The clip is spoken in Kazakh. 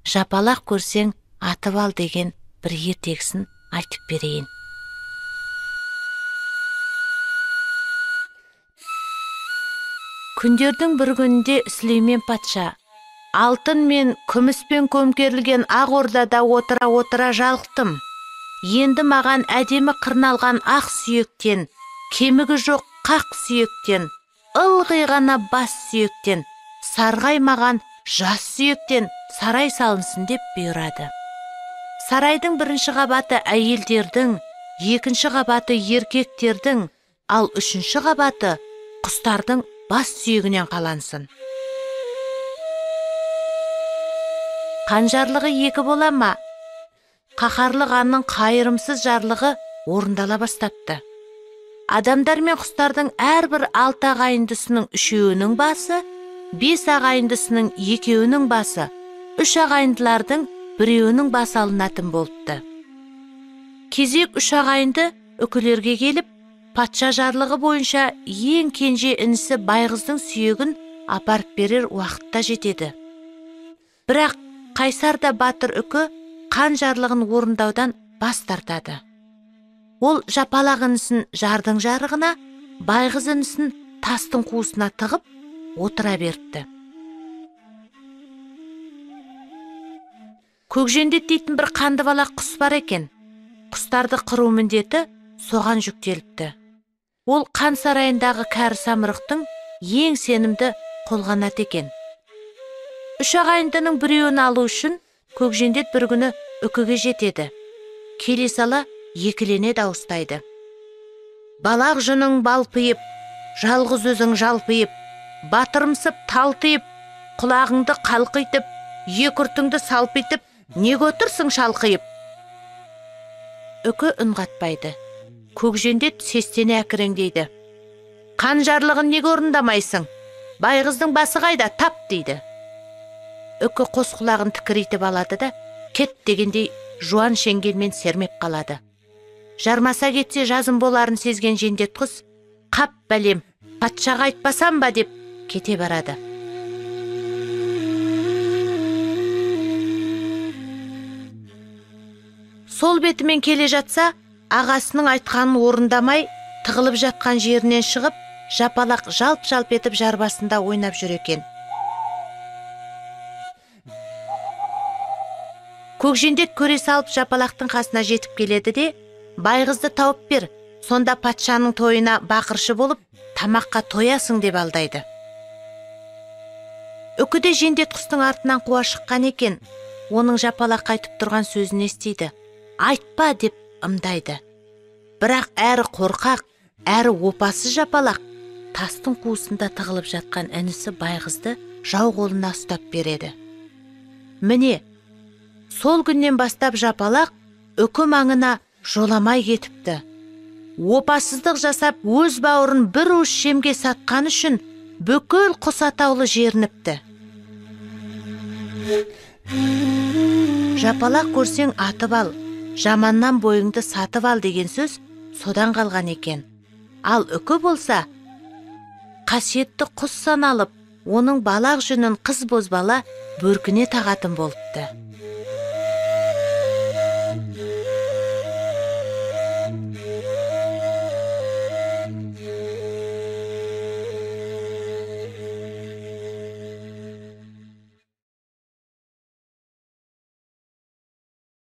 Жапалақ көрсең атып ал деген бір ертегісін айтып берейін. Күндердің бір күнінде Сүлеймен патша алтын мен күміспен көмкерілген ақ ордада отыра-отыра жалықтым. Енді маған әдемі қырналған ақ сүйектен, кемігі жоқ қақ сүйектен, ылғи ғана бас сүйектен, сарғаймаған жас сүйектен сарай салынсын деп бұйырады. Сарайдың бірінші қабаты әйелдердің, екінші қабаты еркектердің, ал үшінші қабаты құстардың бас сүйегінен қалансын. Қан жарлығы екі бола ма? Қаһарлы ханның қайырымсыз жарлығы орындала бастапты. Адамдар мен құстардың әрбір 6 ағайындысының 3-еуінің басы, 5 ағайындысының 2-еуінің басы, 3 ағайындылардың 1-еуінің басы алынатын болыпты. Кезек 3 ағайынды үкілерге келіп, патша жарлығы бойынша ең кенже інісі Байғыздың сүйегін апарып берер уақытта жетеді. Бірақ қайсар да батыр үкі қан жарлығын орындаудан бас тартады. Ол жапалақ інісін жардың жарығына, Байғыз інісін тастың қуысына тығып отыра беріпті. Көкжендет дейтін бір қанды балақ құс бар екен. Құстарды қыру міндеті соған жүктеліпті. Ол қан сарайындағы кәрі самұрықтың ең сенімді қолғанаты екен. Үш ағайындының біреуін алу үшін Көкжендет бір күні үкіге жетеді. Келе сала екілене дауыстайды. Балақ жүнің балпиып, жалғыз өзің жалпиып, батырымсып талтиып, құлағыңды қалқитып, екі ұртыңды салпитып, неге отырсың шалқиып? Үкі үн қатпайды. Көкжендет сестене әкіреңдейді. Қан жарлығын неге орындамайсың? Байғыздың басы қайда? Тап дейді. Үкі қос құлағын тікірейтіп алады да, кет дегендей жуан шеңгелмен сермеп қалады. Жармаса кетсе жазым боларын сезген жендет құс, қап бәлем, патшаға айтпасам ба деп кете барады. Сол бетімен келе жатса, ағасының айтқанын орындамай, тығылып жатқан жерінен шығып, жапалақ жалп-жалп етіп жар басында ойнап жүр екен. Көкжендет көре салып жапалақтың қасына жетіп келеді де, Байғызды тауып бер, сонда патшаның тойына бақыршы болып, тамаққа тоясың деп алдайды. Үкі де жендет құстың артынан қуа шыққан екен, оның жапалақ айтып тұрған сөзін естиді. Айтпа деп ымдайды. Бірақ әрі қорқақ, әрі опасыз жапалақ тастың қуысында тығылып жатқан інісі Байғызды жау қолына ұстап береді. Міне, сол күннен бастап жапалақ үкі маңына жоламай кетіпті. Опасыздық жасап өз бауырын бір уыс жемге сатқан үшін бүкіл құс атаулы жерініпті. Жапалақ көрсең атып ал, жаманнан бойыңды сатып ал деген сөз содан қалған екен. Ал үкі болса, қасиетті құс саналып, оның балақ жүнін қыз бозбала бөркіне тағатын болыпты.